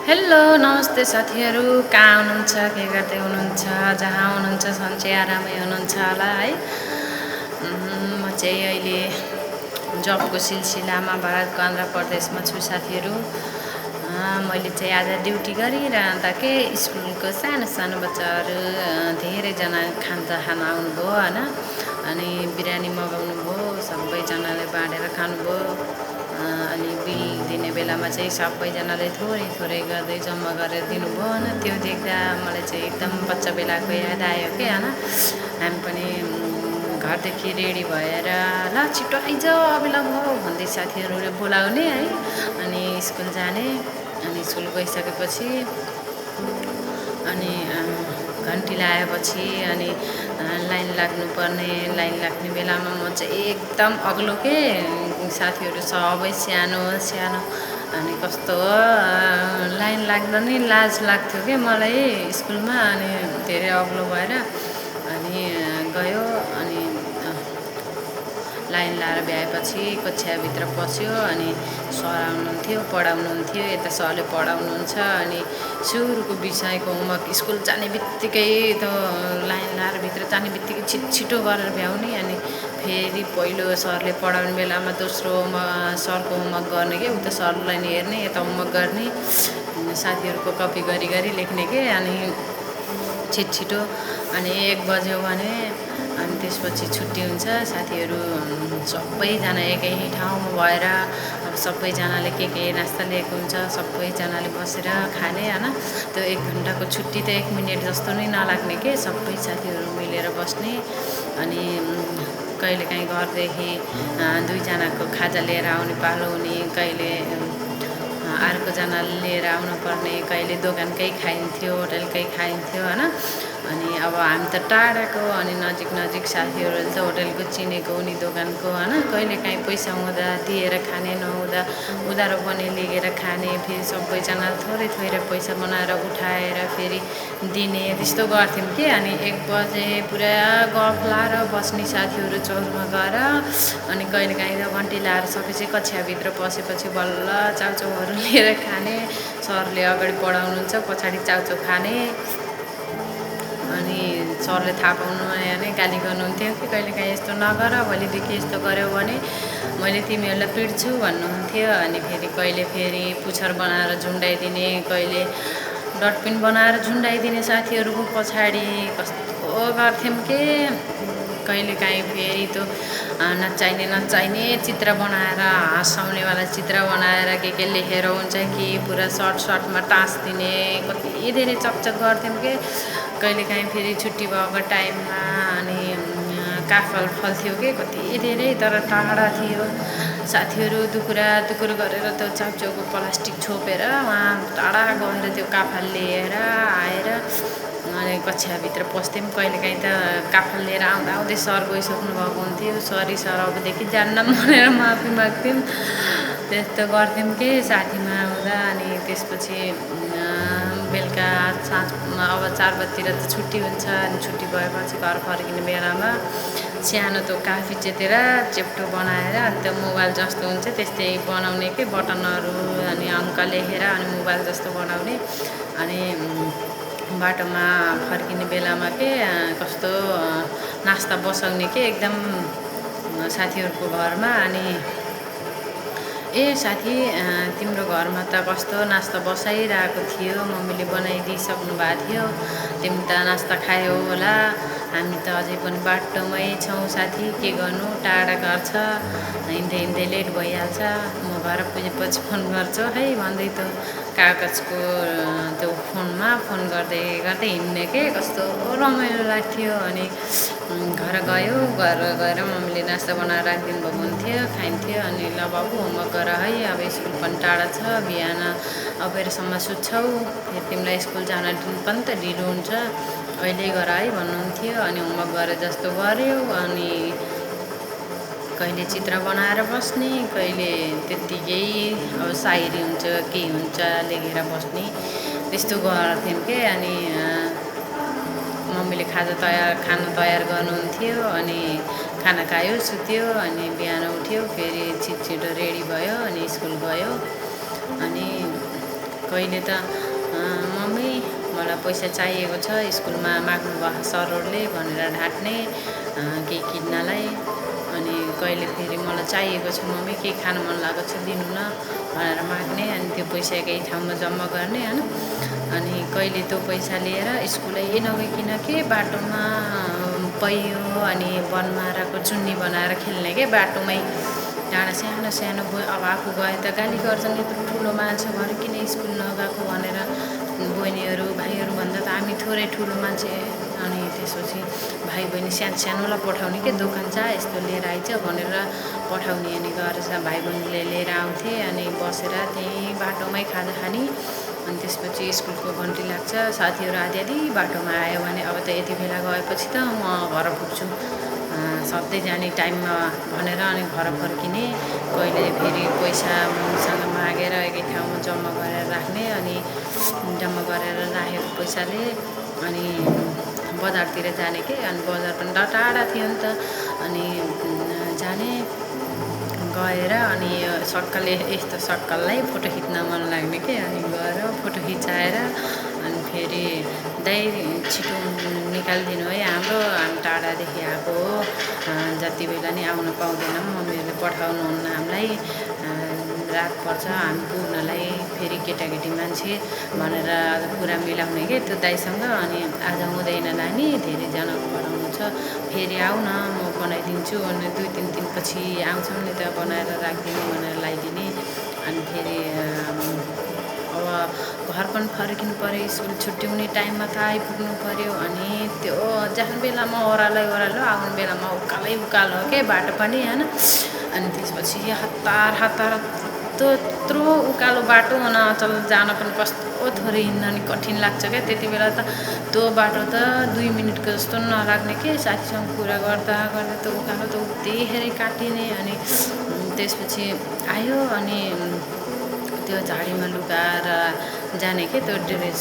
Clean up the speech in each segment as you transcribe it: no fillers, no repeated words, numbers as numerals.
Hello नमस्ते साथीहरू, कहाँ हुनुहुन्छ, के गर्दै हुनुहुन्छ, जहाँ हुनुहुन्छ सन्चै आरामै हुनुहुन्छ होला है। म चाहिँ अहिले जबको सिलसिलामा भारतको आन्ध्र प्रदेशमा छु साथीहरू। मैले चाहिँ आज ड्युटी गरिरहँदा के स्कुलको सानो सानो बच्चाहरू धेरैजना खान आउनुभयो होइन। अनि बिरयानी मगाउनु भयो, सबैजनाले बाँडेर खानुभयो। अनि बिल दिने बेलामा चाहिँ सबैजनाले थोरै थोरै गर्दै जम्मा गरेर दिनुभयो होइन। त्यो देख्दा मलाई चाहिँ एकदम बच्चा बेलाको याद आयो कि होइन। हामी पनि घरदेखि रेडी भएर ल छिटो आइज अबेला भयो भन्दै साथीहरूले बोलाउने है। अनि स्कुल जाने, अनि स्कुल गइसकेपछि अनि घन्टी लगाएपछि अनि लाइन लाग्नुपर्ने, लाइन लाग्ने बेलामा म चाहिँ एकदम अग्लो के साथीहरू सबै सानो सानो। अनि कस्तो लाइन लाग्दा नै लाज लाग्थ्यो कि मलाई स्कुलमा। अनि धेरै अग्लो भएर अनि गयो। अनि लाइन लाएर भ्याएपछि कक्षाभित्र पस्यो। अनि सर आउनुहुन्थ्यो, पढाउनुहुन्थ्यो, यता सरले पढाउनुहुन्छ। अनि सुरुको विषयको होमवर्क स्कुल जाने बित्तिकै त लाइन लाएर भित्र जाने बित्तिकै छिटो गरेर भ्याउने। अनि फेरि पहिलो सरले पढाउने बेलामा दोस्रो सरको होमवर्क गर्ने कि उता सरलाई हेर्ने, यता होमवर्क गर्ने, साथीहरूको कपी गरी गरी लेख्ने के। अनि छिटो अनि 1 बज्यो भने अनि त्यसपछि छुट्टी हुन्छ। साथीहरू सबैजना एकै ठाउँमा भएर अब सबैजनाले के नास्ता लिएको हुन्छ, सबैजनाले बसेर खाने होइन। त्यो 1 घन्टाको छुट्टी त 1 मिनट जस्तो नै नलाग्ने के, सबै साथीहरू मिलेर बस्ने। अनि कहिलेकाहीँ घरदेखि 2 जनाको खाजा लिएर आउने पालो हुने, कहिले अर्कोजना लिएर आउनुपर्ने, कहिले दोकानकै खाइन्थ्यो, होटलकै खाइन्थ्यो होइन। अनि अब हामी त टाढाको, अनि नजिक साथीहरूले त होटलको चिनेको, उनी दोकानको होइन। कहिलेकाहीँ पैसा हुँदा दिएर खाने, नहुँदा उधारो पनि लिएर खाने। फेरि सबैजना थोरै थोरै पैसा बनाएर उठाएर फेरि दिने, त्यस्तो गर्थ्यौँ कि। अनि 1 बजे पुरा गफ लाएर बस्ने साथीहरू चौरमा गएर। अनि कहिलेकाहीँ त घन्टी लाएर सकेपछि कक्षाभित्र पसेपछि बल्ल चाउचाउहरू लिएर खाने। सरले अगाडि पढाउनुहुन्छ, पछाडि चाउचाउ खाने। अनि सरले थाहा पाउनु भने गाली गर्नुहुन्थ्यो कि कहिलेकाहीँ यस्तो नगर, भोलिदेखि यस्तो गऱ्यौ भने मैले तिमीहरूलाई पिट्छु भन्नुहुन्थ्यो। अनि फेरि फेरि पुच्छर बनाएर झुन्डाइदिने, कहिले डटपिन बनाएर झुन्डाइदिने साथीहरूको पछाडि। कस्तो गर्थ्यौँ कि कहिलेकाहीँ फेरि त्यो नचाहिने चित्र बनाएर, हँसाउनेवाला चित्र बनाएर के लेखेर हुन्छ कि पुरा सर्टमा टाँसिदिने, कति धेरै चकचक गर्थ्यौँ कि। कहिलेकाहीँ फेरि छुट्टी भएको टाइममा अनि काफल फल्थ्यो कि कति धेरै, तर टाढा थियो। साथीहरू दुकुर गरेर त्यो चाउचाउको प्लास्टिक छोपेर उहाँ टाढा गएर त्यो काफल लिएर आएर अनि कक्षाभित्र पस्थ्यौँ। कहिलेकाहीँ त काफल लिएर आउँदै सर गइसक्नु भएको हुन्थ्यो। सरी सर, अबदेखि जान्न भनेर माफी माग्थ्यौँ। त्यस्तो गर्थ्यौँ कि साथीमा आउँदा। अनि त्यसपछि बेलुका साँझमा अब 4 बजीतिर त छुट्टी हुन्छ। अनि छुट्टी भएपछि घर फर्किने बेलामा सानो त्यो काफी चेतेर चेप्टो बनाएर त्यो मोबाइल जस्तो हुन्छ त्यस्तै बनाउने के, बटनहरू अनि अङ्क लेखेर अनि मोबाइल जस्तो बनाउने। अनि बाटोमा फर्किने बेलामा के कस्तो नास्ता बसाउने के एकदम साथीहरूको घरमा। अनि साथी, तिम्रो घरमा त कस्तो नास्ता बसाइरहेको थियो, मम्मीले बनाइदिइसक्नु भएको थियो, तिमी त नास्ता खायौ होला, हामी त अझै पनि बाटोमै छौँ साथी, के गर्नु, टाढा घर छ, हिँड्दै लेट भइहाल्छ, म घर पुगेपछि फोन गर्छु है भन्दै त्यो कागजको त्यो फोनमा फोन गर्दै हिँड्ने के, कस्तो रमाइलो लाग्थ्यो। अनि घर गएर मम्मीले नास्ता बनाएर राखिदिनु भएको हुन्थ्यो, खाइन्थ्यो। अनि ल बाबु होमवर्क गर है, अब स्कुल पनि टाढा छ, बिहान अबेरसम्म सुत्छौ, फेरि तिमीलाई स्कुल जान पनि त ढिलो हुन्छ, अहिले गर है भन्नुहुन्थ्यो। अनि होमवर्क गरे जस्तो गऱ्यो। अनि कहिले चित्र बनाएर बस्ने, कहिले त्यत्तिकै अब सायरी हुन्छ के हुन्छ लेखेर बस्ने, त्यस्तो गर्थ्यौँ के। अनि मम्मीले खाना तयार गर्नुहुन्थ्यो। अनि खाना खायो, सुत्यो, अनि बिहान उठ्यो, फेरि छिटो रेडी भयो, अनि स्कुल गयो। अनि कहिले त मम्मी मलाई पैसा चाहिएको छ स्कुलमा माग्नु भयो सरहरूले भनेर ढाँट्ने केही किन्नलाई। अनि कहिले फेरि मलाई चाहिएको छ मम्मी केही खान मन लागेको छ दिनु न भनेर माग्ने। अनि त्यो पैसा केही ठाउँमा जम्मा गर्ने होइन। अनि कहिले त्यो पैसा लिएर स्कुलै नगइकन के बाटोमा पैयो अनि बनमाराको चुन्नी बनाएर खेल्ने के बाटोमै। डाँडा सानो सानो अब आफू गए त गाली गर्छन् यत्रो ठुलो मान्छे भएर किन स्कुल नगएको भनेर बहिनीहरू भाइहरू भन्दा त हामी थोरै ठुलो मान्छे। अनि त्यसपछि भाइ बहिनी सानो सानोलाई पठाउने के दोकान जा यस्तो लिएर आइज भनेर पठाउने। अनि गएर भाइ बहिनीले लिएर आउँथे अनि बसेर त्यहीँ बाटोमै खाजा खाने। अनि त्यसपछि स्कुलको घन्टी लाग्छ साथीहरू आधी आधी बाटोमा आयो भने अब त यति बेला गएपछि त म घर पुग्छु सधैँ जाने टाइममा भनेर अनि घर फर्किने। कहिले फेरि पैसा मम्मीसँग मागेर एकै ठाउँमा जम्मा गरेर राख्ने। अनि जम्मा गरेर राखेको पैसाले अनि बजारतिर जाने के। अनि बजार पनि टाढा थियो नि त। अनि जाने गएर अनि सक्कलले यस्तो सक्कललाई फोटो खिच्न मन लाग्ने के। अनि गएर फोटो खिचाएर अनि फेरि दाइ छिटो निकालिदिनु है हामी टाढादेखि आएको हो जति बेला नि आउन पाउँदैनौँ मम्मीहरूले पठाउनुहुन्न हामीलाई रात पर्छ हामी पुग्नलाई फेरि केटाकेटी मान्छे भनेर कुरा मिलाउने के त्यो दाइसँग। अनि आज हुँदैन नानी धेरैजनाको बनाउनु छ फेरि आऊ न म बनाइदिन्छु अनि 2-3 दिनपछि आउँछौँ नि त बनाएर राखिदिने भनेर लगाइदिने। अनि फेरि अब घर पनि फर्किनु पऱ्यो स्कुल छुट्टी हुने टाइममा त आइपुग्नु पऱ्यो। अनि त्यो जाने बेलामा ओह्रालो आउने बेलामा उकालो हो के बाटो पनि होइन। अनि त्यसपछि हतार त्यत्रो उकालो बाटो अचल जान पनि कस्तो थोरै हिँड्न नि कठिन लाग्छ क्या। त्यति बेला त त्यो बाटो त 2 मिनटको जस्तो नलाग्ने के। साथीसँग कुरा गर्दा त्यो उकालो त उतिखेरै काटिने। अनि त्यसपछि आयो अनि त्यो झाडीमा लुकाएर जाने के त्यो ड्रेस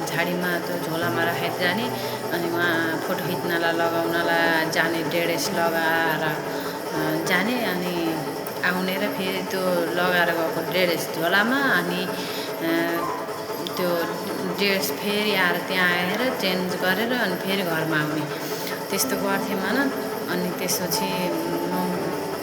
झाडीमा त्यो झोलामा राखेर जाने। अनि उहाँ फोटो खिच्नलाई लगाउनलाई जाने ड्रेस लगाएर जाने। अनि आउने र फेरि त्यो लगाएर गएको ड्रेस झोलामा अनि त्यो ड्रेस फेरि आएर त्यहाँ आएर चेन्ज गरेर अनि फेरि घरमा आउने त्यस्तो गर्थेँ मन। अनि त्यसपछि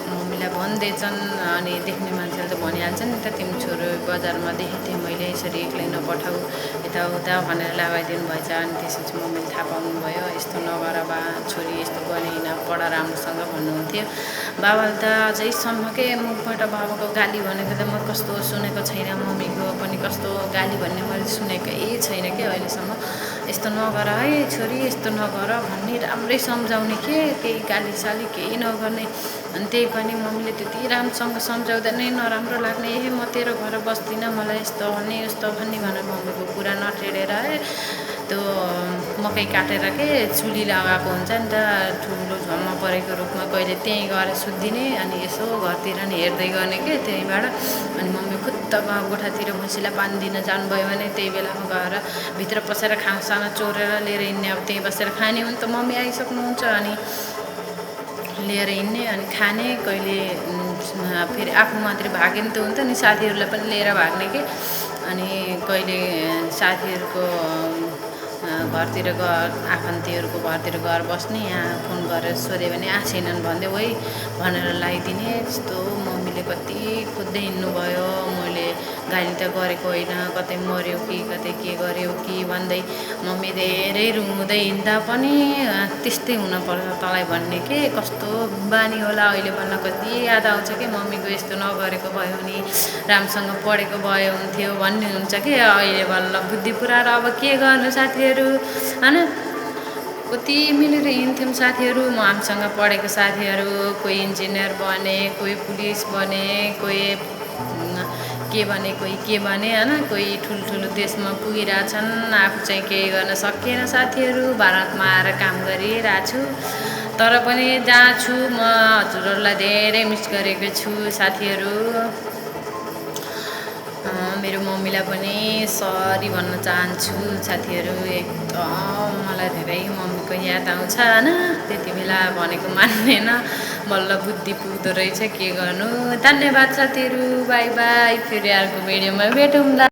मम्मीलाई भन्दैछन् अनि देख्ने मान्छेले त भनिहाल्छ नि त तिम्रो छोरो बजारमा देखेको थिएँ मैले यसरी एक्लै नपठाऊ यताउता भनेर लगाइदिनु भएछ। अनि त्यसपछि मम्मीले थाहा पाउनुभयो यस्तो नगर बा छोरी यस्तो गरेन पढ राम्रोसँग भन्नुहुन्थ्यो। बाबाले त अझैसम्म के मुखबाट बाबाको गाली भनेको त म कस्तो सुनेको छैन मम्मीको पनि कस्तो गाली भन्ने मैले सुनेकै छैन कि अहिलेसम्म। यस्तो नगर है छोरी यस्तो नगर भन्ने राम्रै सम्झाउने के केही गाली साली केही नगर्ने। अनि त्यही पनि मम्मीले त्यति राम्रोसँग सम्झाउँदा नै नराम्रो लाग्ने म तेरो घर बस्दिनँ मलाई यस्तो भन्ने उस्तो भन्ने भनेर मम्मीको कुरा नटेरेर त्यो मकै काटेर के चुली लगाएको हुन्छ नि त ठुलो झ्वाममा परेको रुखमा कहिले त्यहीँ गएर सुत्दिने। अनि यसो घरतिर नि हेर्दै गर्ने के त्यहीँबाट। अनि मम्मी खुत्त गोठातिर भैँसीलाई पानी दिन जानुभयो भने त्यही बेलामा गएर भित्र पसेर खानासाना चोरेर लिएर हिँड्ने। अब त्यहीँ बसेर खाने हो नि त मम्मी आइसक्नुहुन्छ अनि लिएर हिँड्ने अनि खाने। कहिले फेरि आफू मात्रै भागे नि त हुन्छ नि साथीहरूलाई पनि लिएर भाग्ने के। अनि कहिले साथीहरूको घरतिर आफन्तीहरूको घरतिर गएर बस्ने यहाँ फोन गरेर सोध्यो भने छैनन् भन्दै वही भनेर लगाइदिने। त्यस्तो मम्मीले कति खोज्दै हिँड्नुभयो मैले गाली त गरेको होइन कतै मऱ्यो कि कतै के गर्यो कि भन्दै मम्मी धेरै रुँदै हिँड्दा पनि त्यस्तै हुनपर्छ तँलाई भन्ने के कस्तो बानी होला। अहिले भन्न कति याद आउँछ कि मम्मीको यस्तो नगरेको भयो भने राम्रोसँग पढेको भयो हुन्थ्यो भन्ने हुन्छ कि अहिले बल्ल बुद्धि पुऱ्याएर अब के गर्नु साथीहरू होइन। कति मिलेर हिँड्थ्यौँ साथीहरू म हामीसँग पढेको साथीहरू कोही इन्जिनियर बने कोही पुलिस बने कोही के बने कोही के बने होइन। कोही ठुल्ठुलो देशमा पुगिरहेछन् आफू चाहिँ केही गर्न सकिएन साथीहरू भारतमा आएर काम गरिरहेको छु। तर पनि जहाँ छु म हजुरहरूलाई धेरै मिस गरेको छु साथीहरू। मेरो मम्मीलाई पनि सरी भन्न चाहन्छु साथीहरू। एकदम मलाई धेरै मम्मीको याद आउँछ होइन। त्यति बेला भनेको मान्दैन बल्ल बुद्धि पुग्दो रहेछ के गर्नु। धन्यवाद साथीहरू बाई बाई फेरि अर्को भिडियोमा भेटौँला।